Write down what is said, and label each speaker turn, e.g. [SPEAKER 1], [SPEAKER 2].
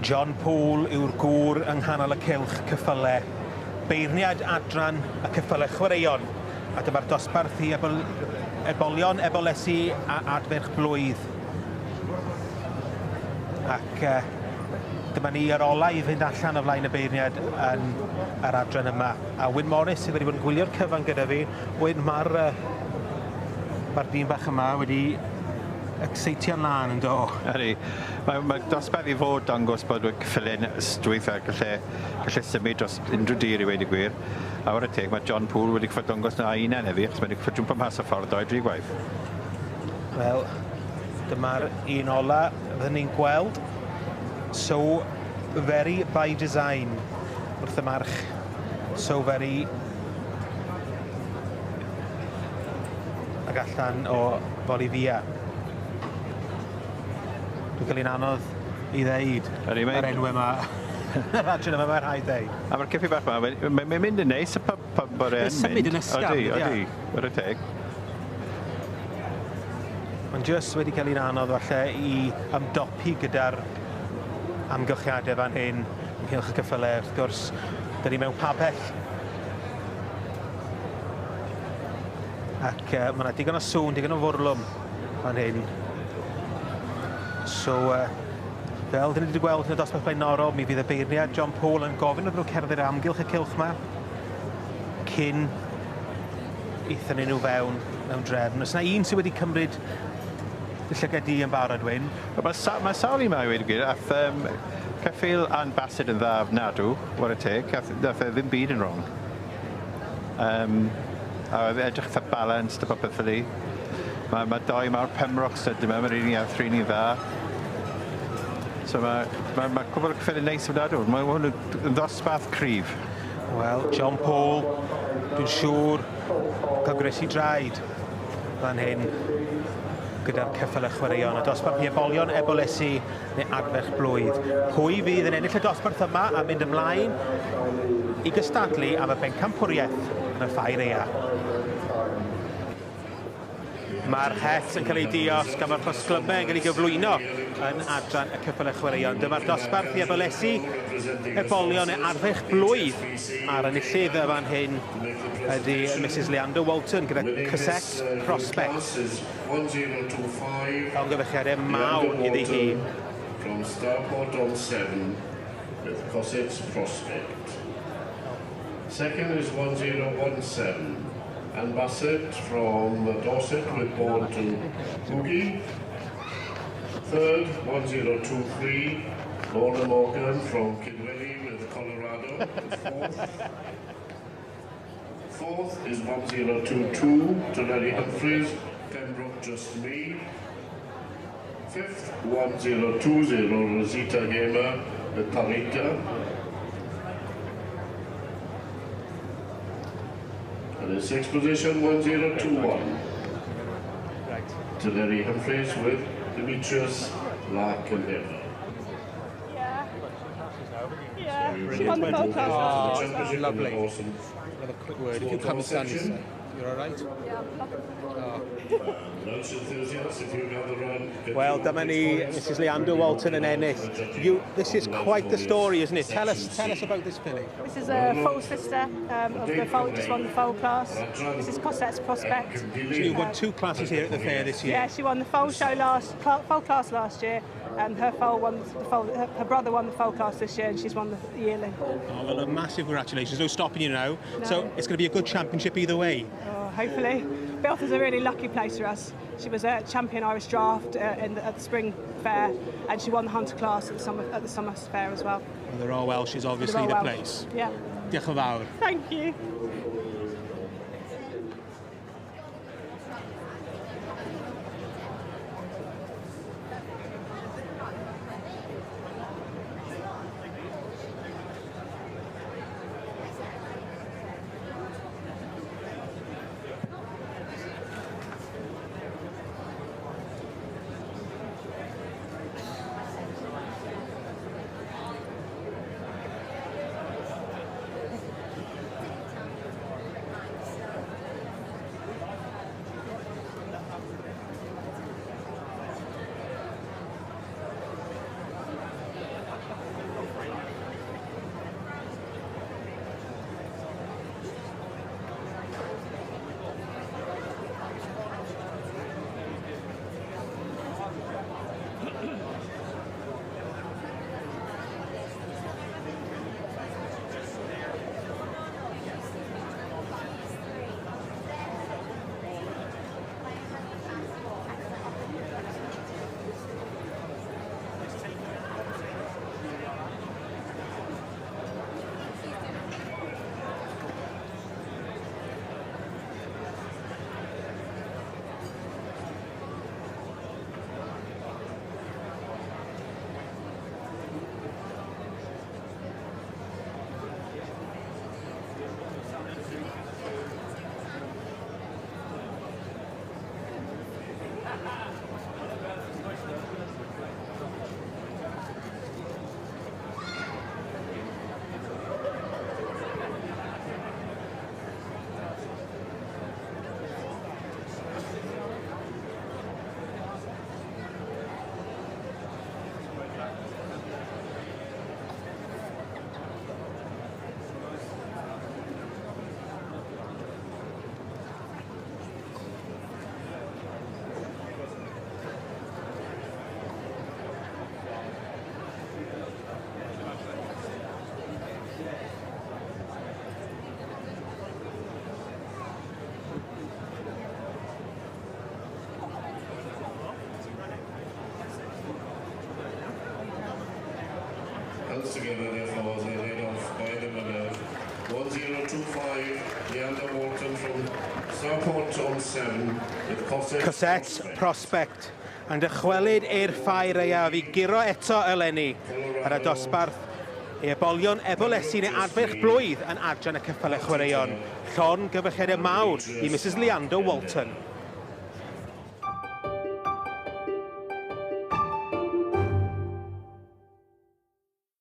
[SPEAKER 1] John Poole yw'r gŵr yng nghanol y cylch cyffyle, beirniad adran y cyffyle chwaraeon, a dyma'r dosbarth i ebol, ebolion, ebolesi a adferch blwydd. Ac uh, dyma ni yr ola i fynd allan o flaen y beirniad yn yr adran yma. A Wyn Morris sydd wedi bod yn gwylio'r cyfan gyda fi. Wyn, mae'r uh, mae'r dyn bach yma wedi exeitio'n lân yn do?
[SPEAKER 2] Ydy. Mae, mae dosbarth i fod dangos bod y cyffiliau'n ystwyth a gallu, gallu symud dros unrhyw dir i weud y gwir. A ware teg, mae John Poole wedi cyffod dangos na unan heddi, achos mae wedi cyffod jwmpo mas y ffordd doi dri gwaith.
[SPEAKER 1] Wel, dyma'r un ola fyddwn ni'n gweld. So very by design wrth y march. So very ac allan o Bolivia. Dwi'n cael un anodd i ddeud
[SPEAKER 2] Ydy,
[SPEAKER 1] yr enwau yma. Yr adran yma, mae'n rhaid ddeud.
[SPEAKER 2] A mae'r ceffi bach yma, mae'n mae, mynd yn neis y pa, pa bod e'n mynd.
[SPEAKER 1] Symud yn ysgafn.
[SPEAKER 2] Ydy, ydy, ware teg.
[SPEAKER 1] Mae'n jyst wedi cael un anodd falle i ymdopi gyda'r amgylchiadau fan hyn ynghylch y cyffyle, wrth gwrs. Dyn ni mewn pabell. Ac uh, mae yna digon o sŵn, digon o fwrlwm fan hyn. So, uh, fel dyn ni wedi gweld yn y dosbarth blaenorol, mi fydd y beirniad John Paul yn gofyn iddyn nhw cerdded amgylch y cylch yma cyn i thynnu nhw fewn mewn drefn. Oes yna un sydd wedi cymryd dy llygad di yn barod, Wyn?
[SPEAKER 2] Mae, sa, mae sawl un 'ma i weud y gwir. Ath um, ceffyl Ann Bassett yn dda ofnadw, ware teg. Ath, nath e ddim byd yn wrong. Um, a oedd edrych eitha balanced a popeth fel 'ny. Mae, mae doi mawr Pembroke stud yma, mae'r un i a thrin i'n dda. So mae, mae, mae cwbl o ceffylau neis ofnadw. Mae hwn yn ddosbarth cryf.
[SPEAKER 1] Wel, John Paul, dwi'n siŵr, cael gwres i draed fan hyn gyda'r ceffylau chwaraeon. Y dosbarth i ebolion, ebolesi neu adferch blwydd. Pwy fydd yn ennill y dosbarth yma a mynd ymlaen i gystadlu am y bencampwriaeth yn y ffair ea? Mae'r het yn cael ei diosg a mae'r rhosglymau yn cael ei gyflwyno yn adran y cyffyle chwaraeon. Dyma'r dosbarth i ebolesi, ebolion neu arddull blwydd a'r enillydd y fan hyn ydy Mrs Leander Walton gyda Cassette Prospect. Llongyfarchiadau mawr iddi hi.
[SPEAKER 3] From Starport on Severn with Cossette's Prospect. Second is 1017. Ann Bassett from Dorset with Born to Boogie. Third, 1023, Lorna Morgan from Kidwelly with Colorado. Fourth, fourth is 1022, Tonelli Humphreys, Pembroke Just Me. Fifth, 1020, Rosita Gamer with Parita. And in sixth position, 1021.
[SPEAKER 1] Right.
[SPEAKER 3] Teleri Humphreys with Demetrius Lark and Heather.
[SPEAKER 4] Yeah. Yeah. She won the pole class
[SPEAKER 1] Oh,
[SPEAKER 4] last year as well.
[SPEAKER 1] lovely. Another quick word. If you come and stand this side, you're all right?
[SPEAKER 4] Yeah, I'm loving
[SPEAKER 3] Lunch enthusiasts, if you gather round. get
[SPEAKER 1] Well,
[SPEAKER 3] your
[SPEAKER 1] dyma ni,
[SPEAKER 3] points.
[SPEAKER 1] Mrs Leander Walton yn ennill. You, this is quite the story, isn't it? Tell us, tell us about this filly.
[SPEAKER 4] This is a full sister of the foal, just won the foal class. This is Cossette's Prospect.
[SPEAKER 1] So you won two classes here at the fair this year.
[SPEAKER 4] Yeah, she won the foal show last, foal class last year, and her foal won the foal, her brother won the foal class this year, and she's won the yearling.
[SPEAKER 1] Oh, well, a massive congratulations. No stopping you now.
[SPEAKER 4] No.
[SPEAKER 1] So it's going to be a good championship either way.
[SPEAKER 4] Oh, hopefully. Builth is a really lucky place for us. She was a champion Irish draft at the spring fair, and she won the hunter class at the summer, at the summer fair as well.
[SPEAKER 1] Well, the Royal Welsh is obviously
[SPEAKER 4] The
[SPEAKER 1] the,
[SPEAKER 4] Royal Welsh.
[SPEAKER 1] place.
[SPEAKER 4] Yeah.
[SPEAKER 1] Diolch yn fawr.
[SPEAKER 4] Thank you.
[SPEAKER 3] Together, therefore, they led off by the winner. 1025, Leander Walton from Southport on 7 with Cosette,
[SPEAKER 1] Cosette Prospect yn dychwelyd i'r ffair aeaf i guro eto eleni ar y dosbarth i ebolion ebolesi neu adferch blwydd yn adran y ceffylau chwaraeon. Llongyfarchiadau mawr i Mrs Leander Walton.